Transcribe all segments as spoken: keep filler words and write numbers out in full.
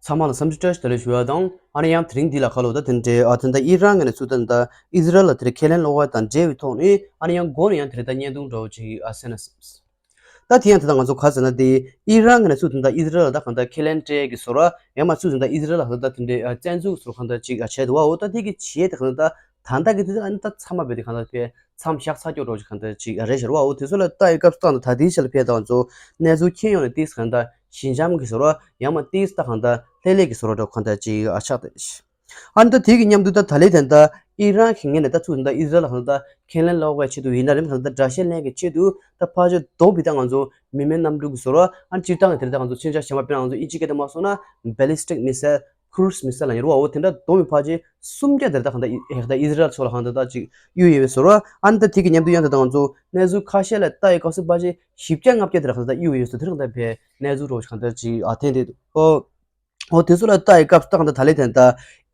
ཚང་མ་ལ་འཚམས་འདྲི་བཀྲ་ཤིས་བདེ་ལེགས་ཞུ་ཡ་དང་། ཨ་ནི་ཡང་དེ་རིང་འདི་ལ་ཁ་ལོ་ད་དེ་འདྲའི་ཨ་དེ་འདྲ་ཨི་རན་གྱི་གནས་ཚུལ་དེ་འདྲ་ཨི་ཟི་རལ་ལ་དེ་འདྲའི་ཁས་ལེན་སློག་པ་དང་འབྲེལ་བའི་ཐོག་ནས། ཨ་ནི་ཡང་མགོ་ནས་ཡང་དེ་འདྲ་ད་བརྙན་ཐུང་འདྲ་བོ་ཅིག་ཨ་གསན་ན་བསམས། ད་དེ་ཡང་དེ་ད་ང་ཚོ་ག་ཟེར་ན་དེ་ཨི་རན་གྱི་གནས་ཚུལ་དེ་འདྲ་ཨི་ཟི་རལ་ལ་ད་གང་ལྟར་ཁས་ལེན་སྤྲད་ཀྱི་བཟོ་འདྲ། ཡང་མ་ཚུལ་དེ་འདྲ་ཨི་ཟི་རལ་ལ་གང་ལྟར་དེ་འདྲའི་ཨ་བཙན་འཛུལ་བཟོ་གང་ལྟར་ཅིག་ཨ་བྱས་འདུག་བ། འོ་ད་དེ་གི་བྱས་དེ་གང་ལྟར་ད་ལྟ་གི་དེ་ད་ཨ་ནི་ད་ཚང་མ་བས་དེ་གང་ལྟར་དེ་མཚམས་བཞག་ཚར་ཀྱོག་འདྲ་བོ་ཅིག་གང་ལྟར་ཅིག་རེད་ཤག་བ། འོ་དེ་ཚོ་ལ་ལྟ་ཡི་སྐབས་སུ་ད་ད་དེའི་ཆ་ལ་ཕེབས་དང་ཚོ་གནས་ཚུལ་མཁྱེན་ཡོང་ནས་ཏིས་གང་ལྟར་ཞི་འཇམ་གྱི་བཟོ་འདྲ། ཡང་མ་ཏིས་ད་གང་ལྟར་ལྷད་ལྷད་ཀྱི་བཟོ་འདྲ་གང་ལྟར་ཅིག་ཨ་ཆགས་ཏེ། ཨ་ནི་ད་དེ་གི་མཉམ་དུ་ད་ད་ལན་དེ་ད་ཨི་རན་གྱི་ངོས་ནས་ད་ཚུར་ད་ཨི་ཟི་རལ་ལ་གང་ལྟར་ཁས་ལེན་སློག་པའི་ཆེད་དུ་ཡིན་ན་རེད། གང་ལྟར་དགྲ་ཤ་ལེན་གྱི་ཆེད་དུ་ད་ཕལ་ཆེར་བསྡོམས་པས་ད་ང་ཚོ་མི་མེད་གནམ་གྲུ་གི་བཟོ་འདྲ། ཨ་ནི་སྤྱིར་བཏང་གི་དེ་ད་ང་ཚོ་མཚོན་ཆ་གཞན་པ་དཔེར་ན་ང་ཚོ་ཨིན་ཇི་སྐད་དུ་མ་སོང་ན་ballistic missile cruise missile ལ་ཡོད་རེད་བ། འོ་དེ་འདྲ་བསྡོམས་པས་ཕལ་ཆེར་སུམ་བརྒྱ་དེ་ད་གང་ལྟར་ཨི་ད་ཨི་ཟི་རལ་ཕྱོགས་ལ་གང་ལྟར་ད་ཅིག་གཡུགས་ཡོད་པའི་བཟོ་འདྲ། ཨ་ནི་ད་དེ་གི་མཉམ་དུ་ཡང་དེ་ད་ང་ཚོ་གནས་ཚུལ་ཁ་ཤས་ལ་ལྟ་ཡི་སྐབས་སུ་ཕལ་ཆེར་བཞི་བརྒྱ་ལྔ་བརྒྱ་དེ་ད་གང་ལྟར་གཡུགས་ཡོད་བཟོ་འདྲ། དེ་རིང་ད་བས་གནས་ཚུལ་འདྲ་བོ་ཞིག་གང་ལྟར་ཅིག་ཨ་ཐོན་བསྡད་འདུག་ཨོ། འོ་དེ་ཚོ་ལ་ལྟ་ཡི་སྐབས་སུ་ད་གང་ལྟར་ད་ལན་དེ་ད་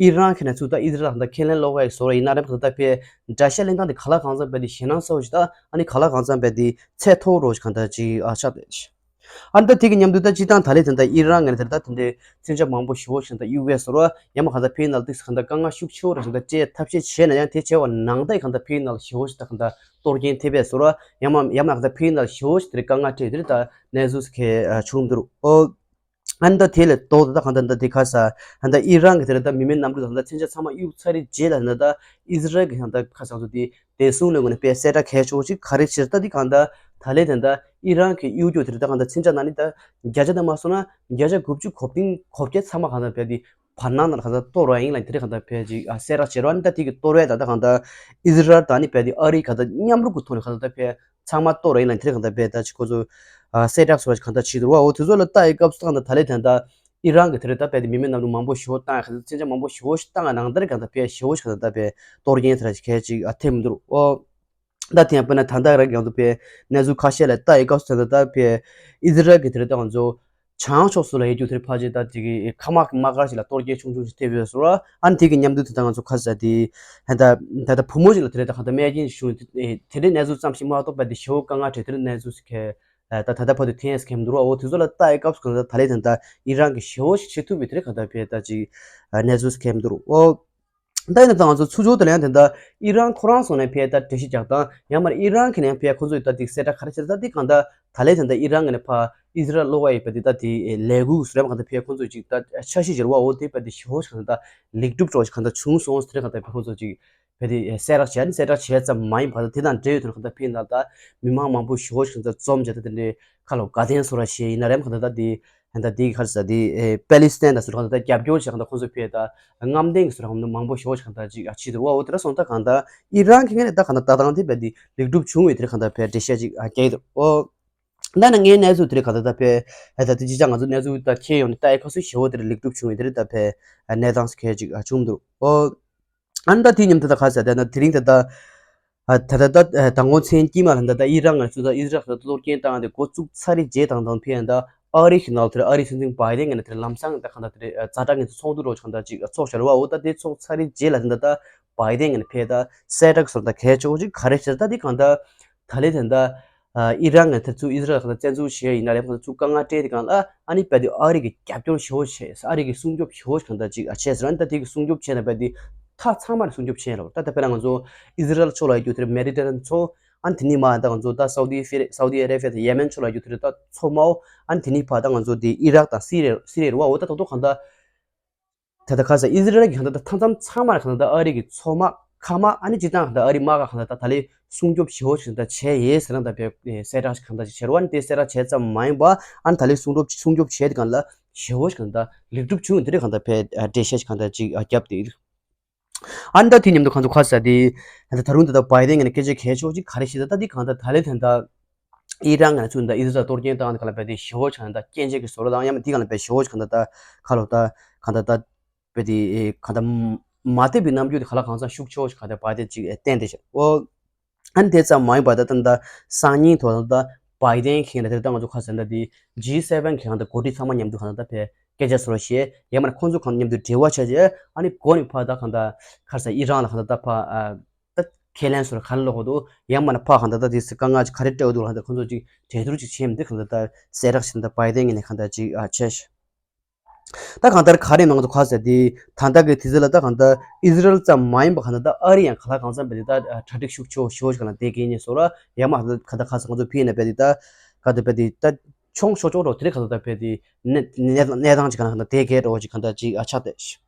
ཨི་རན་གྱི་གནས་ཚུལ་ད་ཨི་ཟི་རལ་ད་ཁས་ལེན་སློག་པའི་བཟོ་འདྲ་ཡིན་ན་རེད། གང་ལྟར་ད་བས་དགྲ་ཤ་ལེན་སྟངས་དེ་གང་ལ་གང་འཚམ་བས་དེ་ཞེད་སྣང་ཚ་བོ་ཞིག་དང་། ཨ་ནི་གང་ལ་གང་འཚམ་བས་དེ་ཚད་མཐོ་བོ་ཞིག་གང་ལྟར་ཅིག་ཨ་ཆགས་བསྡད། ཨ་ནི་ད་དེ་གི་མཉམ་དུ་ད་སྤྱིར་བཏང་ད་ལན་དེ་ད་ཨི་རན་ངོས་ནས་དེ་ད་དེ་འདྲའི་མཚོན་ཆ་མང་པོ་ཞེ་པོ་ཞིག་ད་གཡུག་པའི་བཟོ་འདྲ། ཡང་མ་གང་ལྟར་ཕའི་ནང་ལ་ཏིག་ཙམ་གང་ལྟར་དཀའ་ངལ་ཤུགས་ཆེ་བོ་རེ་ཞིག་ད་སྤྲད་ཐབས་ཤེས་བྱས་ན་ཡང་དེ་བྱས་པ་ནང་ད་ཡི་གང་ལྟར་ཕའི་ནང་ལ་ཞེ་པོ་ཞིག་ད་གང་ལྟར་གཏོར་སྐྱོན་ཐེབས་པའི་བཟོ་འདྲ། ཡང་མ་ཡང་མ་གང་ལྟར་ཕའི་ནང་ལ་ཞེ་པོ་ཞིག་དེ་རིང་དཀའ་ངལ་འཕྲད་དེ་རིང་ད་གནས་ཚུལ་ཁེ་བྱུང་འདུག་ཨོ། ཨ་ནི་ད་དེ་ལས་ལྡོག་ཏེ་ད་གང་ལྟར་ད་དེ་ཁ་ས་ད་ལྟ་ཨི་རན་གྱི་དེ་ལ་ད་མི་མེད་གནམ་གྲུ་དང་ད་མཚོན་ཆ་ཚང་མ་གཡུག་ཚར་རེད་རྗེས་ལ་ད་ལྟ་ཨི་ཟི་རལ་གྱི་ད་ལྟ་ཁ་སང་ཚོ་དེ་བདེ་སྲུང་ལས་ངོས་ནས་དཔེ་གསལ་བསྒྲགས་གལ་ཆེ་བོ་ཞིག་ག་རེ་བྱས་ད་དེ་གང་ལྟར་ད་ལན་དེ་ད་ཨི་རན་གྱི་གཡུག་རྒྱུ་དེ་ལ་ད་གང་ལྟར་མཚོན་ཆ་ནང་ནས་ད་བརྒྱ་ཆ་ད་མ་སོང་ན་བརྒྱ་ཆ་དགུ་བཅུ་གོ་བདུན་གོ་བརྒྱད་ཚང་མ་གང་ལྟར་དཔེ་དེ་བར་སྣང་ནང་ལ་གང་ལྟར་གཏོར་བ་ཡིན་ལ་དེ་རིང་གང་ལྟར་དཔེ་ཅིག་གསལ་བསྒྲགས་བྱས་རོགས། ཨ་ནི་ད་དེ་གི་གཏོར་བས་ད་ལྟ་གང་ལྟར་ཨི་ཟི་རལ་དང་ནི་དཔེ་དེ་ཨ་རི་གང་ལྟར་མཉམ་རུབ་ཀྱི་ཐོག་ནས་གང་ལྟར་དཔེ་ཚང་མ་གཏོར་རེད་ལ་དེ་རིང་གང་ལྟར་བས་ད་ཅིག་ཁོ་ཚོ་ཨ་གསལ་བསྒྲགས་སོགས་གང་ལྟར་བྱེད་འདུག་བ། འོ་དེ་ཚོ་ལ་ལྟ་ཡི་སྐབས་སུ་གང་ལྟར་ད་ལན་དེ་ད་ཨི་རན་གྱི་དེ་རེད་ད་དཔེ་དེ་མི་མེད་གནམ་གྲུ་མང་པོ་ཞེ་པོ་བཏང་ཡ་གང་ལྟར་མཚོན་ཆ་མང་པོ་ཞེ་པོ་ཞིག་བཏང་ཡ་ནང་ལྟར་གང་ལྟར་དཔེ་ཞེ་པོ་ཞིག་གང་ལྟར་ད་དཔེ་གཏོར་སྐྱོན་དེ་ར་ཞིག་གལ་ཅིག་ཨ་ཐེབས་མི་འདུག་བ། འོ་ད་དེ་ཡང་དཔེར་ན་ད་ལྟ་རང་གི་ཡང་དུ་དཔེ་གནས་ཚུལ་ཁ་ཤས་ལ་ལྟ་ཡི་སྐབས་སུ་ད་ལྟ་དཔེ་ཨི་ཟི་རལ་གྱི་དེ་རེད་ད་ང་ཚོ་བྱང་ཕྱོགས་སུ་ལ་ཡོད་རྒྱུ་དེར་ཕལ་ཆེར་ད་དེ་གི་མཁའ་དམག་གི་དམག་སྒར་ཞིག་ལ་གཏོར་སྐྱོན་ཆུང་ཆུང་ཞིག་ཐེབས་ཡོད་ཟེར་བ། ཨ་ནི་དེ་གི་མཉམ་དུ་དེ་ད་ང་ཚོ་ཁ་ས་དེ་ད་ད་ད་བུ་མོ་ཞིག་ལ་དེ་རེད་ད་གང་ལྟར་རྨས་སྐྱོན་ཞིག་བྱུང་། དེ་འདྲའི་གནས་ཚུལ་ཙམ་ཞིག་མ་གཏོགས་པ་དེ་ཞེ་པོ་དཀའ་ངལ་འཕྲད་དེ་འདྲའི་གནས་ཚུལ་ཞིག་ག་ད་ད་ལྟ་བར་དུ་ཐོན་ཡས་ཀྱི་མི་འདུག་བ། འོ་དེ་ཚོ་ལ་ལྟ་ཡི་སྐབས་སུ་གང་ལྟར་ད་ལན་དེ་ད་ཨི་རན་གྱི་ཞེ་པོ་ཞིག་བྱེད་ཐུབ་པའི་དེ་རེད་གང་ལྟར་དཔེ་ད་ཅིག་གནས་ཚུལ་ཞིག་ག་མི་འདུག་བ། འོ། ད་ཡིན་ན་ད་ང་ཚོ་ཚུར་ཕྱོགས་དེ་ལ་ཡང་དེ་འདྲ་ཨི་རན་ཁོ་རང་སོང་ནས་ཕེ་ད་འགྲེལ་བཤད་རྒྱག་སྟངས། ཡང་མ་ཨི་རན་གྱི་ནས་ཕེ་ཁོ་ཚོས་ད་དེ་གསལ་བསྒྲགས་ག་རེ་བྱས་ད་དེ་གང་ལྟར་ད་ལན་དེ་འདྲ་ཨི་རན་གྱི་ནས་ཕ་ཨི་ཟི་རལ་སློག་པ་ཡིན་པ་དེ་ད་དེ་ལས་འགུལ་སུ་རེད་མ་གང་ལྟར་ཕེ་ཁོ་ཚོས་ཅིག་ད་འཆར་གཞི་བརྗེ་བ། འོ་དེ་པ་དེ་ཞེ་པོ་ཞིག་གང་ལྟར་ལེགས་གྲུབ་འགྲོ་ཞིག་གང་ལྟར་བྱུང་སོང་ཟེར་གང་ལྟར་ཕེ་ཁོ་ཚོས་ཅིག་ཕེ་དེ་གསལ་བསྒྲགས་བྱས་ནས་གསལ་བསྒྲགས་བྱས་ཙམ་མ་ཡིན་པར་ད་དེ་དང་འབྲེལ་ཡོད་དུ་གང་ལྟར་ཕེ་ནང་ད་མི་མང་མང་པོ་ཞེ་པོ་ཞིག་གང་ལྟར་འཛོམས་བྱས་ད་དེ་འདྲའི་ཁ་ལོ་དགའ་ལྡན་སོ་ར་ཞེས་ཡིན་ན་རེད་མ་གང་ལྟར་ད་དེ་ད་དེ་ག་རེ་ཟེར་དེ་པེ་ལི་སི་ཐན་དང་སོ་ར་གང་ལྟར་རྒྱབ་སྐྱོར་བྱས་གང་ལྟར་ཁོ་ཚོས་ཕེ་ད། རྔམ་ལྡན་གྱི་སོ་ར་མང་པོ་ཞེ་པོ་ཞིག་གང་ལྟར་ཅིག་ཨ་ཕྱིས་འདུག་བ། འོ་དེ་འདྲ་སོང་ཙང་གང་ལྟར་ཨི་རན་གྱི་ངོས་ནས་ད་གང་ལྟར་ད་ཐེངས་དེ་བས་དེ་ལེགས་གྲུབ་བྱུང་བའི་དེར་གང་ལྟར་ཕེ་འགྲེལ་བཤད་ཅིག་ཨ་རྒྱག་གི་འདུག་འོ། ད་ནི་ངའི་གནས་ཚུལ་དེར་གང་ལྟར་ད་ཕེ་ཨ་ད་དེ་ཅི་ཅང་ང་ཚོ་གནས་ཚུལ་ད་ཁྱེད་ཡོང་ནས་ལྟ་ཡི་ཁ་སུ་ཞེ་པོ་དེར་ལེགས་གྲུབ་བྱུང་བའི་དེར་ད་ཕེ་གནས་སྟངས་སུ་ཁེལ་ཅིག་ཨ་བྱུང་འདུག་འོ། ཨ་ནི་ད་དེའི་མཉམ་དུ་ད་ག་ཟེར་ད་ན་དེ་རིང་ད་ད། ཨ་ད་ད་ད་ཨ་ད་ངོ་མཚན་དཀྱིལ་མ་ལ་ད་ད་ཨི་རན་ང་ཚོ་ད་ཨི་རག་ད་གཏོར་སྐྱོན་བཏང་སྟེ་འགོ་བཙུགས་ཚར་རེད་རྗེས་དང་དང་ཕེ་ཡང་ད་ཨ་རི་གི་ནང་དེར་ཨ་རི་སྲིད་འཛིན་བྷའི་ཌེན་ངོས་ནས་དེར་ལམ་སང་ད་གང་ལྟར་དེར་ཛ་དྲག་ངོས་ཚོགས་འདུ་རོགས་གང་ལྟར་ཅིག་ཚོགས་བཞག་རེད་བ། འོ་ད་དེ་ཚོགས་ཚར་རེད་རྗེས་ལ་ད་ད་བྷའི་ཌེན་ངོས་ནས་ཕེ་ད་གསལ་བསྒྲགས་སོར་ད་གལ་ཆེ་བོ་ཅིག་ག་རེ་ཟེར་ད་དེ་གང་ད་ད་ལེ་ད་ད་ཨི་རན་ངོས་དེར་ཚུར་ཨི་ཟི་རལ་གང་ལྟར་བཙན་འཛུལ་བྱས་ཡིན་ན་རེད་གང་ལྟར་ཚུར་དཀའ་ངལ་སྤྲད་དེ་གང་ལ་ཨ་ནི་བྷའི་ཌེན་ཨ་རི་གི་རྒྱབ་སྐྱོར་ཞེ་བོ་བྱས་ཨ་རི་གི་སྲུང་སྐྱོབ་ཞེ་བོ་གང་ལྟར་ཅིག་ཨ་བྱས་ཟེར་ཨ་ནི་ད་དེ་གི་སྲུང་སྐྱོབ་བྱས་ན་བྷའི་ཌེན་མཐའ་ཚང་མར་སྲུང་སྐྱོབ་བྱས་རེད་བ། ད་ད་དཔེར་ན་ང་ཚོ་ཨི་ཟི་རལ་ཕྱོགས་ལ་ཡོད་རྒྱུ་དེར་མེ་ཌི་ཊེ་རེ་ནི་མཚོ། ཨ་ནི་དེ་ནས་མར་ད་ང་ཚོ་ད་སའུ་ཏི་ཨ་རེ་སའུ་ཏི་ཨ་རེ་བྷི་ཡ་དང་ཡེ་མེན་ཕྱོགས་ལ་ཡོད་རྒྱུ་དེར་ད་མཚོ་དམར་པོ། ཨ་ནི་དེ་ནས་ཕར་ད་ང་ཚོ་དེ་ཨི་རག་དང་སི་རི་སི་རི་རེད་བ། འོ་ད་ད་དུང་གང་ལྟར་ད་ད་ག་ས་ཨི་ཟི་རལ་གྱི་གང་ལྟར་ད་མཐའ་མཚམས་ཚང་མར་གང་ལྟར་ད་ཨ་རི་གི་མཚོ་དམག་མཁའ་དམག་ཨ་ནི་སྤྱིར་བཏང་གང་ལྟར་ཨ་རི་དམག་ག་གང་ལྟར་ད་ད་ལས་སྲུང་སྐྱོབ་ཞེ་བོ་ཞིག་ད་བྱས་ཡོད་ཟེར་ན་ད་བས་གསལ་བསྒྲགས་ཤིག་གང་ལྟར་ཞིག་བྱས་རེད་བ། ཨ་ནི་དེ་གསལ་བསྒྲགས་བྱས་ཙམ་མ་ཡིན་པ་ཨ་ནི་ད་ལས་སྲུང་སྐྱོབ་སྲུང་སྐྱོབ་བྱས་དེ་གང་ལ་ཞེ་བོ་ཞིག་གང་ལྟར་ལེགས་གྲུབ་བྱུང་དེ་རེད་གང་ལྟར་བས་འགྲེལ་བཤད་ཞིག་གང་ལྟར་ཅིག་བརྒྱབ་དེ། ཨ་ནི་ད་དེ་མཉམ་དུ་ཁོང་ཚོ་ཁ་ས་དེ་ད་ད་རུང་ད་ད་བྷའི་ཌེན་ངོས་ནས་སྐད་ཆ་གལ་ཆེ་བོ་ཅིག་ག་རེ་ཞིག་ད་ད་དེ་གང་ལྟར་ད་ལས་ད་ད་ཨི་རན་ངོས་ནས་ཚུར་ད་ཨི་ཟི་རལ་གཏོར་སྐྱོན་བཏང་དེ་ག་ལ་བས་དེ་ཞེ་བོ་ཞིག་གང་ལྟར་སྐྱོན་བརྗོད་ཀྱི་བཟོ་འདྲ་དང་ཡང་མ་དེ་ག་ལ་བས་ཞེ་བོ་ཞིག་གང་ལྟར་ད་ཁ་ལོ་ད་གང་ལྟར་ད། བས་དེ་གང་ལྟར་མ་བདེ་བའི་རྣམ་འགྱུར་དེ་ག་ལ་གང་འཚམ་ཤུགས་ཆེ་བོ་ཞིག་གང་ལྟར་བྷའི་ཌེན་ཅིག་བསྟན་ཏེ་བཞག་འོ། ཨ་ནི་དེ་ཙམ་མ་ཡིན་པར་ད་ད་ལྟ་སང་ཉིན་ཐོག་ད་ལྟ་བྷའི་ཌེན་གྱིས་ད་ལྟ་ང་ཚོ་ཁ་སང་ད་དེ་ཇི་སེ་ཝེན་གྱི་གང་ལྟར་འགོ་ཁྲིད་ཚང་མ་མཉམ་དུ་གང་ལྟར་ད་ཕེ་སྐད་ཆ་བཟོ་འདྲ་བྱས་ཡང་མིན་ན་ཁོང་ཚོ་གང་མཉམ་དུ་འབྲེལ་བ་བྱས་རྗེས་ཨ་ནི་འགོ་ནས་ཕར་ད་གང་ལྟར་ཁ་སང་ཨི་རན་ལ་གང་ལྟར་ད་ཕར་ཨ་ད་ཁས་ལེན་བཟོ་འདྲ་ག་རེ་སློག་གི་འདུག་ཡང་མིན་ན་ཕར་གང་ལྟར་ད་དེ་སི་དཀའ་ངལ་ཅིག་ག་རེ་སྤྲད་ཀྱི་འདུག་ལ་གང་ལྟར་ཁོང་ཚོ་ཅིག་གྲོས་བསྡུར་ཅིག་བྱས་མི་འདུག་གང་ལྟར་ད་གསལ་བསྒྲགས་བྱས་ད་བྷའི་ཌེན་གྱིས་ནས་གང་ལྟར་ཅིག་ཨ་བྱས་ཤག་ད་གང་ལྟར་ག་རེ་ཡིན་ན་ང་ཚོ་ཁ་ཟེར་དེ་ད་ལྟ་གི་དུས་ཚོད་ལ་ད་གང་ལྟར་ཨི་ཟི་རལ་ཙམ་མ་ཡིན་པ་གང་ལྟར་ད་ཨ་རི་ཡང་ག་ལ་གང་འཚམ་པ་དེ་ད་གྲ་སྒྲིག་ཤུགས་ཆེ་བོ་ཞེ་བོ་ཞིག་གང་ལ་བསྡད་ཀྱི་ཡིན་ཟེར་བ་ཡ་མ་གང་ལྟར་གང་ལྟར་ཁ་ཟེར་ང་ཚོ་ཕི་ཡིན་ན་བས་དེ་ད་ག་ད་བས་དེ་ད་ཆུང་ཤོས་ཆོག་རོགས་དེ་རིགས་གང་ལྟར་ད་བས་དེ་གནས་གནས་གནས་སྟངས་ཅིག་གང་ལ་གང་ལྟར་བསྡད་ཀྱི་རོགས་ཅིག་གང་ལྟར་ཅིག་ཨ་ཆགས་བསྡད།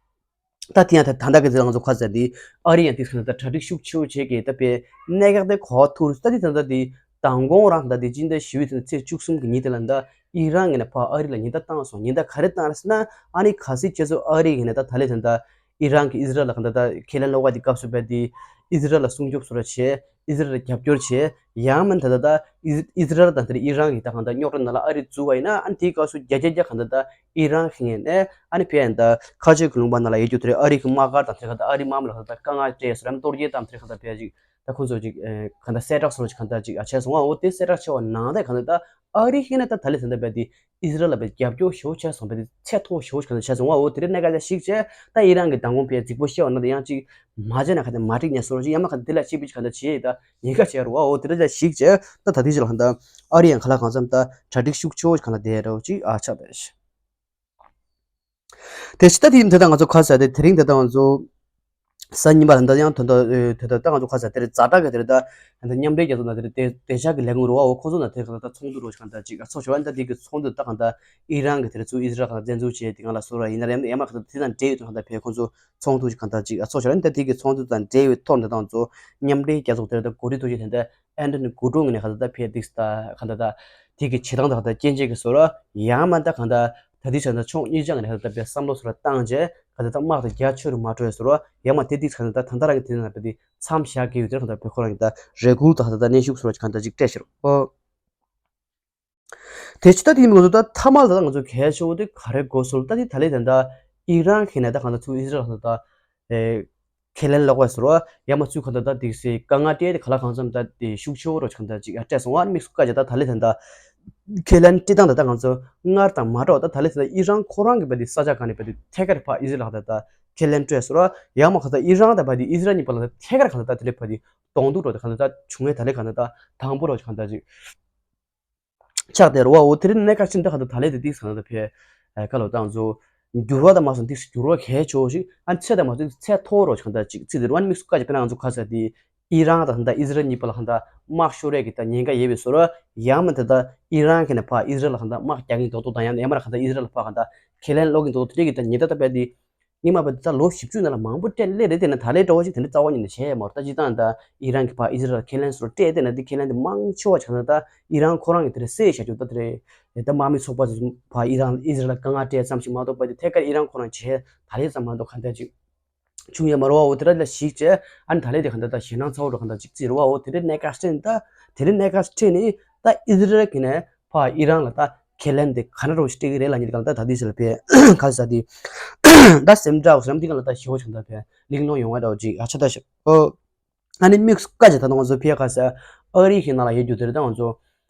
ད་དེ་ཡང་ད་ད་ལྟ་གི་ཚེ་ང་ཚོ་ཁ་ཟེར་དེ་ཨ་རི་ཡང་དེ་ཚོ་ད་གྲ་སྒྲིག་ཤུགས་ཆེ་བོ་བྱེད་ཀྱི་ད་པའི་གནད་འགག་དེ་གོ་ཐུག་ད་དེ་ད་ད་དེ་མདང་དགོང་རང་ད་དེ་སྤྱི་ཟླ་བཞི་པའི་ཚེས་བཅུ་གསུམ་གྱི་ཉིན་དེ་ལ་ད་ཨི་རན་གྱི་ནས་ཕར་ཨ་རི་ལ་ཉེན་བརྡ་བཏང་སོང་། ཉེན་བརྡ་ག་རེ་བཏང་རེད་ཟེར་ན་ཨ་ནི་གལ་སྲིད་ཁྱེད་ཚོ་ཨ་རི་གི་ནས་ད་ད་ལས་ད་ད་ཨི་རན་གྱི་ཨི་ཟི་རལ་ལ་ག་ད་ད་ཁས་ལེན་ལོག་པ་དེ་སྐབས་སུ་བས་དེ་ཨི་ཟི་རལ་ལ་སྲུང་སྐྱོབ་བཟོ་འདྲ་བྱེད། ཨི་ཟི་རལ་རྒྱབ་སྐྱོར་བྱེད། ཡང་མིན་ད་ད་ད་ཨི་ཨི་ཟི་རལ་དང་དེར་ཨི་རན་གྱི་ད་གང་ད་རྙོག་དྲ་ནང་ལ་ཨ་རི་བཙུགས་པ་ཡིན་ན་ཨ་ནི་དེའི་སྐབས་སུ་བརྒྱ་ཆ་བརྒྱ་གང་ད་ད་ཨི་རན་གྱི་ངོས་ནས་ཨ་ནི་ཕན་ད་ཁ་ཆེ་གི་ལུང་པ་ནང་ལ་ཡོད་རྒྱུ་དེར་ཨ་རི་གི་དམག་སྒར་དང་དེར་གང་ད་ཨ་རི་དམག་མི་ལ་གང་ད་དཀའ་ངལ་སྤྲད་སོ་རམ་གཏོར་རྒྱག་དང་དེར་གང་ད་ཕན་ཅིག་ད་ཁོང་ཚོ་ཅིག་གང་ད་གསལ་བསྒྲགས་སོ་ཅིག་གང་ད་ཅིག་ཨ་བྱས་སོང་ཨ། འོ་དེ་གསལ་བསྒྲགས་བྱས་པ་ནང་ད་གང་ད་ད་ཨ་རི་གི་ནས་ད་ད་ལས་ད་ད་བས་དེ་ཨི་ཟི་རལ་ལ་བས་རྒྱབ་སྐྱོར་ཞེ་བོ་བྱས་སོང་བས་དེ་ཚད་མཐོ་བོ་ཞེ་བོ་གང་ད་བྱས་སོང་ཨ། འོ་དེ་རིགས་གནད་འགག་ཅིག་ཞིག་བྱས་ད་ཨི་རན་གྱི་མདང་དགོང་བས་རྫིག་པོ་བཤད་པ་ནང་ད་ཡང་ཅིག་མ་བྱས་ན་ག་དེ་མ་འགྲིག་ནས་སོ་ཅིག་ཡང་མ་ག་དེ་ལ་ཞིག་པི་ཅིག་ག་འདྲ་བྱེད་ད་ཉེན་ཁ་བྱེད་རུ་བའོ། དེ་འདྲ་ཅིག་བྱེད་ད་ད་དེ་ཅིག་ལ་གང་ད་ཨ་རི་ཡང་ག་ལ་གང་འཚམ་ད་གྲ་སྒྲིག་ཤུགས་ཆེ་བོ་གང་ལ་བསྡད་རོ་ཅིག་ཨ་ཆགས་པས། དེ་ཅི་ད་དེ་ཡིན་དེ་ད་ང་ཚོ་ཁ་ཟེར་དེ་དེ་རིང་དེ་ད་ང་ཚོ་གཟའ་ཉི་མ་ལ་ད་ཡང་དོན་དག་དེ་ད་ད་ང་ཚོ་ཁ་ཟེར་དེ་རེད་ཛ་དྲག་གི་དེ་རེད་ད་ད་མཉམ་འབྲེལ་རྒྱལ་ཚོགས་ནང་དེ་རེད་དེ་དེ་ཤག་གི་ལས་ཁུངས་རུ་བའོ་ཁོང་ཚོ་ནང་དེ་གང་ད་ཚོགས་འདུ་རོ་ཅིག་གང་ད་ཅིག་ཨ་ཚོགས་ཆོག་ཨ་ད་དེ་གི་ཚོགས་འདུ་ད་གང་ད་ཨི་རན་གི་དེ་རེད་ཚུ་ཨི་ཟི་རལ་གང་ད་བཙན་འཛུལ་བྱས་དེ་གང་ལ་སོ་ར་ཡིན་ན་རེད་ཡ་མ་གང་ད་དེ་དང་འབྲེལ་ཡོད་དུ་གང་ད་བས་ཁོང་ཚོ་ཚོགས་འདུ་ཅིག་གང་ལྟར་ཅིག་ཚོགས་བྱས་ལ་འདི་དེ་གི་ཚོགས་འདུ་དང་འབྲེལ་བའི་ཐོག་འདི་དང་ཚོ་མཉམ་འབྲེལ་རྒྱལ་ཚོགས་དེར་ད་གོ་སྒྲིག་ཐུགས་རྗེ་དེ་འདྲ་ཨན་ཐོ་ནི་གུ་ཏྲོ་ངོས་ནས་གང་ལྟར་ད་ཕེ་ཏིག་ད་གང་ལྟར་ད་དེ་གི་བྱེད་སྟངས་ད་གང་ལྟར་སྐྱོན་བརྗོད་ཀྱི་བཟོ་ར་ཡང་མ་ད་གང་ལྟར་ད་དེ་བྱས་ན་ཕྱོགས་གཉིས་ཆ་ངོས་ནས་གང་ལྟར་ད་ཕེ་བསམ་བློ་བཟོ་ར་བཏང་རྗེས་གང་ལྟར་ད་དམག་དང་རྒྱ་ཆེ་རུ་མ་འགྲོ་བའི་བཟོ་ར་ཡང་མ་དེ་ཏིག་གང་ལྟར་ད་ད་ལྟ་རང་གི་དེ་ན་ཕེ་དེ་མཚམས་བཞག་གི་ཡོད་དེར་གང་ལྟར་ཕེ་ཁོ་རང་གི་ད་རེ་སྐུལ་ད་གང་ལྟར་ད་གནོན་ཤུགས་བཟོ་ར་གང་ལྟར་ཅིག་སྤྲད་ཤེར་ཨོ། དེ་ཕྱི་ད་དེ་ཡིན་མི་འདུག་ད་མཐའ་མ་ལ་ད་ང་ཚོ་གལ་ཆེ་བོ་དེ་ག་རེ་དགོས་སོང་ད་དེ་ད་ལས་ད་ད་ཨི་རན་གྱི་ནས་ད་གང་ལྟར་ཚུར་ཨི་ཟི་རལ་ད་ད་ཨེ་ཁས་ལེན་ལོག་པ་ཟེར་བ་ཡ་མ་ཚུར་གང་ལྟར་ད་དེ་སེ་དཀའ་ངལ་སྤྲད་དེ་ག་ལ་གང་འཚམ་ད་དེ་ཤུགས་ཆེ་བོ་རོ་གང་ལྟར་ཅིག་ཨ་སྤྲད་སོང་བ་དམིགས་སུ་བཀར་བྱས་ད་ད་ལས་ད་ད་ཁས་ལེན་སྤྲད་སྟངས་ད་ད་ང་ཚོ་སྔར་དང་མ་འདྲ་བ་ད་ད་ལས་ད་ད་ཨི་རན་ཁོ་རང་གི་བ་དེ་ས་ཆ་གང་ནས་བ་དེ་ཐད་ཀར་ཕ་ཨི་ཟི་རལ་ད་ད་ཁས་ལེན་སྤྲད་ཟེར་བ་ཡ་མ་གང་ལྟར་ཨི་རན་ད་བ་དེ་ཨི་ཟི་རལ་གཉིས་བར་ལ་ད་ཐད་ཀར་གང་ལྟར་ད་དེ་ལས་བ་དེ་གདོང་ཐུག་རོ་ད་གང་ལྟར་ད་བྱུང་བའི་ད་ལས་གང་ལྟར་ད་དང་པོ་རོ་གང་ལྟར་ཅིག་ཆགས་བསྡད་རེད་བ། འོ་དེ་རིང་གནད་འགག་ཆེན་འདི་ག་ད་ད་ལས་དེ་ཏིག་ས་ད་ཕེ་ཁ་ལོ་ཏང་ཚོ་འགྱུར་བ་དང་མ་སོང་ཏིག་འགྱུར་བ་གལ་ཆེ་བ་ཞིག་ཨ་ཚད་དང་མ་སོང་ཚད་མཐོ་བོ་རོ་ཆགས་ད་ཅིག་ཚིག་དེ་རུ་ཨ་ནི་དམིགས་སུ་བཀར་ཅིག་དཔེར་ན་ང་ཚོ་ཁ་ས་དེ་ཨི་རན་དང་ད་ཨི་ཟི་རལ་གཉིས་བར་ལ་གང་ད་དམག་ཤོར་རེས་ཀྱི་ད་ཉེན་ཁ་ཡོད་པའི་བཟོ་ར་ཡང་མིན་ད་ད་ཨི་རན་གྱི་ནས་ཕ་ཨི་ཟི་རལ་ལ་གང་ད་དམག་རྒྱག་གིན་རྡོག་རྡོག་དང་ཡང་ན་ཡང་མ་ར་གང་ད་ཨི་ཟི་རལ་ལ་ཕ་གང་ད་ཁས་ལེན་ལོག་གིན་རྡོག་རྡོག་དེ་འདྲས་ཀྱི་ད་ཉེན་ད་ད་པས་དེ། སྔོན་མ་བར་དུ་ད་ལོ་བཞི་བཅུ་ནང་ལ་མང་པོ་སྤྲད་སླེབས་རེད། དེ་ནས་ད་ལོའི་འགྲོ་བ་ཞིག་དེ་འདྲ་རྩ་བ་ཉིད་ནས་བྱས་ཡོད་མ་རེད། ད་སྤྱིར་བཏང་ད་ཨི་རན་གྱི་ཕར་ཨི་ཟི་རལ་ལ་ཁས་ལེན་སོགས་སྤྲད་དེ་ན་དེ་ཁས་ལེན་དེ་མང་ཆེ་བ་ཆགས་ན་ད་ཨི་རན་ཁོ་རང་གིས་དེ་རེད་སེལ་བྱ་རྒྱུ་ད་དེ་རེད། ད་དམག་མི་ཚོགས་པ་ཚོས་ཕར་ཨི་རན་ཨི་ཟི་རལ་ལ་དཀའ་ངལ་སྤྲད་ཙམ་ཞིག་མ་གཏོགས་པ་དེ་ཐད་ཀར་ཨི་རན་ཁོ་རང་བྱས་ད་ལོའི་ཙམ་མ་གཏོགས་གང་ལྟར་ཅིག་བྱུང་ཡོད་མ་རེད་བ། འོ་དེ་འདྲ་ལ་གཞིགས་བྱས་ཨ་ནི་ད་ལོའི་དེ་གང་ལྟར་ད་ཞེད་སྣང་ཚ་བོ་འདྲ་གང་ལྟར་ཅིག་བརྩིས་རེད་བ། འོ་དེ་འདྲའི་གནད་འགག་སྤྲད་ནས་ད་དེ་འདྲའི་གནད་འགག་སྤྲད་ནས་ད་ཨི་ཟི་རལ་གྱིས་ནས་ཕར་ཨི་རན་ལ་ད་ཁས་ལེན་དེ་ག་འདྲ་རོ་ཞིག་སྤྲད་ཀྱི་རེད་ལབ་མཁན་དེ་གང་ལྟར་ད་དེ་ཟེར་ལ་ཕེ་ག་ཟེར་དེ་ད་སེམས་ཁྲལ་འོ་ཟེར་ནམ་དེ་གང་ལ་ད་ཞེ་བོ་ཞིག་ད་ཕེ་གླེང་སློང་ཡོང་བ་འདྲ་བོ་ཅིག་ཨ་ཆ་ད་ཞིག་ཨོ། ཨ་ནི་དམིགས་སུ་བཀར་བྱས་ད་ང་ཚོ་ཕེ་ག་ཟེར་ཨ་རི་གི་ནང་ལ་ཡོད་རྒྱུ་དེ་རེད། ད་ང་ཚོ་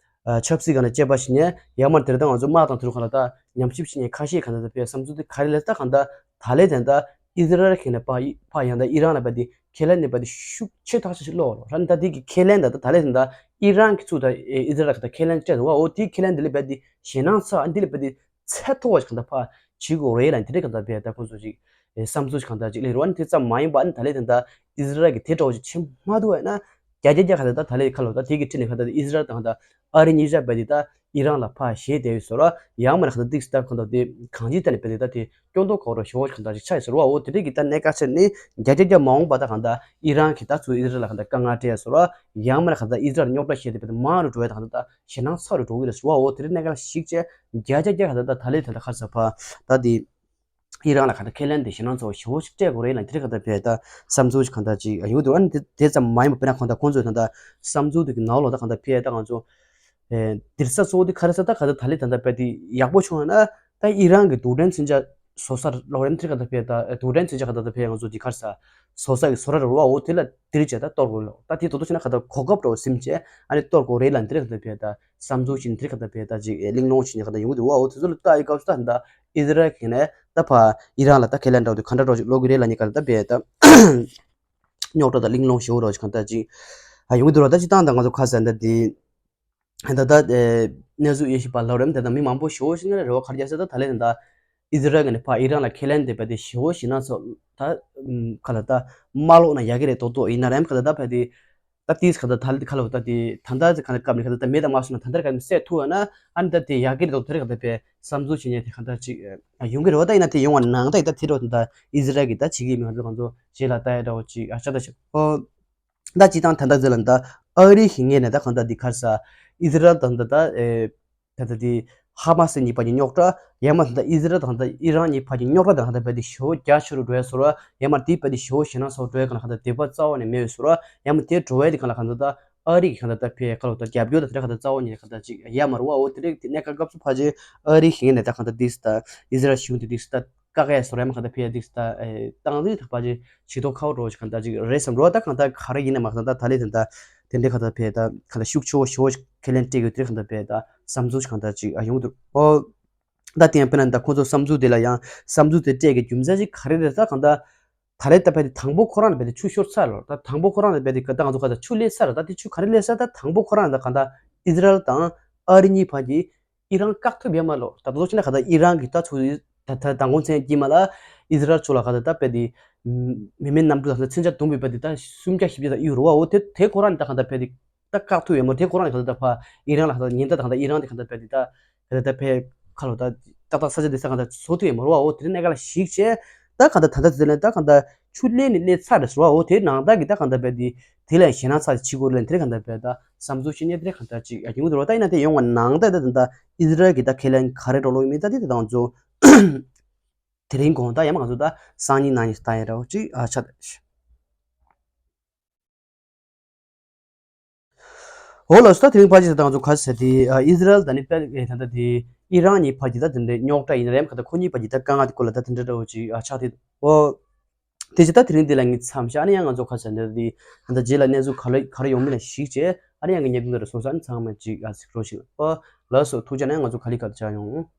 ཆབ་སྲིད་སྒང་ལ་དཔྱད་པ་ཞིག་ནས་ཡང་མ་དེ་རེད། ད་ང་ཚོ་དམག་དང་དེ་རུ་གང་ལ་ད་ཉམས་ཞིབ་ཞིག་ནས་ཁ་ཤས་གང་ལ་ད་ཕེ་བསམ་ཚུལ་དེ་ག་རེ་ལབ་ད་གང་ལྟར་ད་ལོའི་དེ་ད་ཨི་ཟི་རལ་གྱིས་ནས་ཕར་ཕར་ཡང་ད་ཨི་རན་ལ་ཕར་དེ་ཁས་ལེན་ནས་པ་དེ་ཤུགས་ཆེ་ཐག་ཆོད་ཅིག་ལོག་རོགས་ར་ནི་ད་དེ་གི་ཁས་ལེན་ད་ད་ད་ལོའི་ད་ཨི་རན་གྱི་ཚུལ་ད་ཨི་ཟི་རལ་གྱིས་ད་ཁས་ལེན་སྤྲད་འདུག་བ། འོ་དེ་ཁས་ལེན་དེ་ལ་ཕར་དེ་ཞེད་སྣང་ཚ་འདི་ལ་ཕར་དེ་ཚད་མཐོ་བ་ཞིག་གང་ལྟར་ཕར་བྱེད་དགོས་རེད་ལ་དེ་འདྲ་གང་ལྟར་ཕར་ད་ཁོང་ཚོ་ཅིག་བསམ་ཚུལ་ཞིག་གང་ལྟར་ཅིག་སླེབས་རོགས་ཨ་ནི་དེ་ཙམ་མ་ཡིན་པ་ཨ་ནི་ད་ལོའི་ད་ད་ཨི་ཟི་རལ་གྱིས་དེ་འདྲ་བོ་ཅིག་བྱེད་མ་ཐུབ་པ་ཡིན་ན་བརྒྱ་ཆ་བརྒྱ་གང་ལྟར་ད་ད་ལོའི་ཁ་ལོ་ད་དེ་གི་ཁྲིད་ནས་གང་ལྟར་ཨི་ཟི་རལ་དང་གང་ལྟར་ཨ་རི་གཉིས་ཆ་ཕར་དེ་ད་ཨི་རན་ལ་ཕར་ཞེད་བསྡད་ཡོད་བཟོ་ར་ཡང་མ་ན་གང་ལྟར་ཏིག་སི་ཏག་གང་ལྟར་དེ་གང་ཅིའི་ཐད་ནས་ཕར་དེ་ད་དེ་སྐྱོན་འདོགས་དགོས་རོགས་ཞེ་བོ་གང་ལྟར་ཅིག་ཆགས་ཡོད་ཟེར་བ། འོ་དེ་འདྲ་གི་ད་གནད་འགག་ཆེ་ནི་བརྒྱ་ཆ་བརྒྱ་མ་འོངས་པ་ད་གང་ལྟར་ཨི་རན་གྱིས་ད་ཚུར་ཨི་ཟི་རལ་ལ་གང་ལྟར་དཀའ་ངལ་སྤྲད་ཟེར་བ་ཡང་མ་ན་གང་ལྟར་ཨི་ཟི་རལ་རྙོག་དྲ་བཤད་དེ་ཕར་དེ་མང་རུ་འགྲོ་ཡ་ད་གང་ལྟར་ཞེད་སྣང་ཚ་རུ་འགྲོ་གི་རེད་ཟེར་བ། འོ་དེ་འདྲའི་གནད་འགག་ཞིག་བྱས་བརྒྱ་ཆ་བརྒྱ་གང་ལྟར་ད་ད་ལོའི་ད་ལྟ་ཁ་ས་ཕར་ད་དེ་ཨི་རན་ལ་གང་ལྟར་ཁས་ལེན་དེ་ཞེད་སྣང་ཚ་བོ་ཞེ་བོ་ཞིག་སྤྲད་དགོས་རེད་ལ་དེ་འདྲ་གང་ལྟར་ཕར་ད་བསམ་ཚུལ་ཞིག་གང་ལྟར་ཅིག་ཡོང་གི་འདུག་ཨ་ནི་དེ་དེ་ཙམ་མ་ཡིན་པ་དཔེར་ན་གང་ལྟར་ཁོང་ཚོས་ད་ལྟ་བསམ་ཚུལ་དེ་གི་ནང་ལོགས་ད་གང་ལྟར་ཕར་ད་ང་ཚོ་ཨེ་འདིར་ས་གཙོ་བོ་དེ་ག་རེ་ཟེར་ད་གང་ལྟར་ད་ལོའི་ད་ལྟ་ཕར་དེ་ཡག་པོ་བྱུང་ཡོད་ན་ད་ཨི་རན་གྱི་རྡུལ་ཕྲན་མཚོན་ཆ་བཟོ་ས་ལོག་རན་དེ་གང་ལྟར་ཕར་ད་རྡུལ་ཕྲན་མཚོན་ཆ་གང་ལྟར་ད་ཕར་ང་ཚོ་དེ་ག་རེ་ཟེར་བཟོ་ས་གི་བཟོ་གྲྭ་རེད་བ། འོ་དེ་ལ་དེ་རིགས་བྱས་ད་གཏོར་དགོས་ལོ། ད་དེ་ད་དུང་བྱས་ན་གང་ལྟར་གོ་སྐབས་འདྲ་བོ་ཟིན་བྱས་ཨ་ནི་གཏོར་དགོས་རེད་ལ་འདི་རིགས་གང་ལྟར་ཕར་ད་བསམ་ཚུལ་ཞིག་འདི་རིགས་གང་ལྟར་ཕར་ད་ཅིག་གླེང་སློང་བྱེད་མཁན་གང་ལྟར་ཡོང་གི་འདུག་བ། འོ་དེ་ཚོ་ལ་ལྟ་ཡི་སྐབས་སུ་ད་ད་ཨི་ཟི་རལ་གྱིས་ནས་ད་ཕར་ཨི་རན་ལ་ད་ཁས་ལེན་འདྲ་བོ་དེ་ག་འདྲ་འདྲ་བོ་ཞིག་ལོག་གི་རེད་ལབ་མཁན་གང་ལྟར་ཕར་ད་རྙོག་དྲ་དང་གླེང་སློང་ཞེ་བོ་འདྲ་བོ་ཞིག་གང་ལྟར་ཅིག་ཨ་ཡོང་གི་འདུག་ར། ད་སྤྱིར་བཏང་ད་ང་ཚོ་ཁ་ས་ད་དེ་ད་ད་གནས་ཚུལ་དབྱེ་ཞིབ་པ་ལབ་རེད། ད་ད་མི་མང་པོ་ཞེ་བོ་ཞིག་ནས་རེ་བ་ག་རེ་རྒྱག་ས་ད་ད་ལོའི་ད་ད་ ཨི་ཟི་རལ་གི་ནས་ཕར་ཨི་རན་ལ་ཁས་ལེན་དེ་བས་དེ་ཞེ་བོ་ཞེ་ན་སོགས་ད་ཁ་ལ་ད་མ་ལོག་ན་ཡག་གི་རེད་ཏོག་ཏོག་ཡིན་ན་རེམ་ཁ་ལ་ད་བས་དེ། ད་ཏིས་ཁ་ད་ཐལ་ཁ་ལ་ད་དེ་ད་ད་ཁ་ལ་སྐབས་ནས་ཁ་ད་ད་མེད་ད་མ་སོང་ན་ད་ད་ཁ་ད་སེ་ཐུ་ཨ་ན་ཨ་ནི་ད་དེ་ཡག་གི་རེད་ཏོག་ཏོ་རེད་ཁ་ད་བས་བསམ་ཚུལ་བྱེད་ཉེ་དེ་ཁ་ད་ཅིག་ཡོང་གི་རེད་བ། ད་ཡིན་ན་དེ་ཡོང་བ་ནང་ད་ཡིན་ད་དེ་རོ་ད་ཨི་ཟི་རལ་གི་ད་ཅིག་གི་མི་ཁ་ད་ཁ་ཚོ་རྗེས་ལ་ད་ཡ་འདྲ་བོ་ཅིག་ཨ་ཆ་ད་ཤི་ཨོ། ད་སྤྱི་བཏང་ད་ལྟ་ཟེར་ལ་ད་ཨ་རི་ཞིག་ངེས་ནས་ད་གང་ལྟར་འདི་ཁར་ས་ཨི་ཟི་རལ་དང་ད་ད་ཨེ་ད་ལྟ་འདི་ཧ་མ་སི་གཉིས་བར་གྱི་རྙོག་དྲ་ཡང་མ་ད་ལྟ་ཨི་ཟི་རལ་དང་ད་ཨི་རན་གཉིས་བར་གྱི་རྙོག་དྲ་དང་གང་ལྟར་བས་དེ་ཞེ་བོ་རྒྱ་ཆེ་རུ་འགྲོ་ཡ་སོ་ར་ཡང་མ་དེ་བས་དེ་ཞེ་བོ་ཞེ་ན་སོ་འགྲོ་ཡ་གང་ལ་གང་ལྟར་དད་པ་རྩ་བ་ནས་མེད་ཡོད་སོ་ར་ཡང་མ་དེ་འགྲོ་བས་དེ་གང་ལ་གང་ལྟར་ད་ཨ་རི་གི་གང་ལྟར་ད་ཕེ་ཁ་ལོ་ད་རྒྱབ་སྐྱོར་ད་དེ་ར་གང་ལྟར་རྩ་བ་ནས་གང་ལྟར་ཅིག་ཡ་མ་རུ་བ་འོ་དེ་རིགས་དེ་གནས་སྐབས་སྐབས་སུ་ཕ་ཅེ་ཨ་རི་ཞིག་ནས་ད་གང་ལྟར་དེ་སི་ད་ཨི་ཟི་རལ་གཞུང་དེ་དེ་སི་ད། བཀག་ཡས་སོ་ར་ཡ་མ་གང་ལྟར་ཕེ་ཡ་འདུག་སི་ད་ཨེ་བཏང་རིགས་ཐག་པ་ཅིག་ཇི་ཐོག་ཁའོ་རོ་ཅིག་གང་ལྟར་ཅིག་རེད་བསམ་རོ། ད་གང་ལྟར་ག་རེ་ཡིན་ན་མ་གང་ལྟར་ད་ལས་དེ་འདྲ་དེ་འདྲའི་གང་ལྟར་ཕེ་ད་གང་ལྟར་ཤུགས་ཆེ་བོ་ཞེ་བོ་ཁས་ལེན་སྤྲད་ཡོད་དེ་གང་ལྟར་ཕེ་ད་བསམ་ཚུལ་གང་ལྟར་ཅིག་ཨ་ཡོང་འདུག་ཨོ། ད་དེ་ཡང་དཔེར་ན་ད་ཁོང་ཚོ་བསམ་ཚུལ་དེ་ལ་ཡང་བསམ་ཚུལ་དེ་སྤྲད་ཀྱི་རྒྱུ་མཚན་ཅིག་ག་རེ་རེད། ད་གང་ལྟར་ད་རེད་ད་ཕེ་དེ་དང་པོ་ཁོ་རང་ལ་ཕེ་དེ་ཆུ་ཤོར་ཚར་ལོ། ད་དང་པོ་ཁོ་རང་ལ་ཕེ་དེ་ད་ང་ཚོ་གང་ལྟར་ཆུ་ལས་ཚར། ད་དེ་ཆུ་ག་རེ་ལས་ཚར། ད་དང་པོ་ཁོ་རང་ལ་གང་ལྟར་ཨི་ཟི་རལ་དང་ཨ་རི་གཉིས་བར་གྱི་ཨི་རན་བཀག་ཐུབ་ཡོད་མ་ལོ། ད་དུང་ཕྱིན་ན་ག་ད་ཨི་རན་གྱི་ད་ཚོ་ད་ད་མདང་དགོང་མཚན་དཀྱིལ་མ་ལ་ཨི་ཟི་རལ་ཕྱོགས་ལ་ག་ད་ད་དཔེ་དེ་མི་མེད་གནམ་གྲུ་ད་ད་མཚོན་ཆ་བརྡུངས་པའི་དཔེ་དེ་ད་སུམ་བརྒྱ་བཞི་བརྒྱ་ད་ཡོད་རུ་བ་འོ་དེ་དེ་ཁོ་རང་ནི་ད་ག་ད་དཔེ་དེ་ད་བཀག་ཐུབ་ཡོད་མ་དེ་ཁོ་རང་ནི་ག་ད་ད་ཕ་ཨི་རན་ལ་ག་ད་ཉེན་ད་ད་ག་ད་ཨི་རན་དེ་ག་ད་དཔེ་དེ་ད་ག་ད་ད་ཕེ་ཁ་ལོ་ད་ཏག་ཏག་ས་ཆ་དེ་ས་ག་ད་བཟོ་ཐུབ་ཡོད་མ་རུ་བ་འོ་དེ་གནས་ག་ལ་ཞིག་བྱས། ད་ག་ད་ད་ད་དེ་ལ་ད་ག་ད་ཆུ་ལས་ནི་ལས་ཚར་རེད་ཟེར་བ་འོ་དེ་ནང་ད་གི་ད་ག་ད་དཔེ་དེ་དེ་ལས་ཞེ་ན་ཚ་ཆི་གོ་ལ་དེ་ག་ད་དཔེ་ད། བསམ་ཚུལ་ཤེས་ཉེ་དེ་གང་ལྟར་ཅིག་ཡོང་གི་འདུག་རོ། ད་ཡིན་ན་དེ་ཡོང་བ་ནང་ད་ད་ད་ཨི་ཟི་རལ་གྱི་ད་ཁས་ལེན་ག་རེ་འགྲོ་ལོག་ཡིན་མིན་ད་དེ་དེ་དང་ཚོ་དེ་རིང་གོང་ད་ཡང་མ་ང་ཚོ་ད་སང་ཉིན་གནངས་ཉིན་ད་ཡིན་རོ་ཅིག་ཨ་ཆ་ད་ཤི། འོ་ལགས་སོ། ད་དེ་རིང་ཕལ་ཆེར་ད་ང་ཚོ་ག་ཟེར་དེ་ཨི་ཟི་རལ་ད་ནི་དཔེ་ད་ད་དེ་ཨི་རན་གཉིས་བར་གྱི་ད་དེ་འདྲའི་རྙོག་དྲ་ཡིན་རེད་ག་ད་ཁོ་གཉིས་བར་གྱི་ད་དཀའ་ངལ་དེ་སྐོར་ལ་ད་དེ་འདྲ་འདྲ་བོ་ཅིག་ཨ་ཆགས་དེ་འོ། དེ་ཅི་ད་དེ་རིང་འདི་ལ་ངས་མཚམས་བཞག་ཨ་ནི་ཡང་ང་ཚོ་ཁ་ཆ་འདིར་འདི་ད་ལྟ་རྗེས་ལ་གནས་ཚུལ་ག་ལ་ག་རེ་ཡོང་མིན་ལ་གཞིགས་བྱས་ཨ་ནི་ཡང་གི་ཉེ་དུ་འདི་རུ་སོང་ས་ཨ་ནི་ཚང་མ་ཅིག་ཨ་ཟིག་རོ་ཞིག་ཨོ། ལགས་སོ་ཐུགས་རྗེ་ཆེ་ན་ང་ཚོ་ག་ལི་ག་ལ་ཆ་ཡོང་།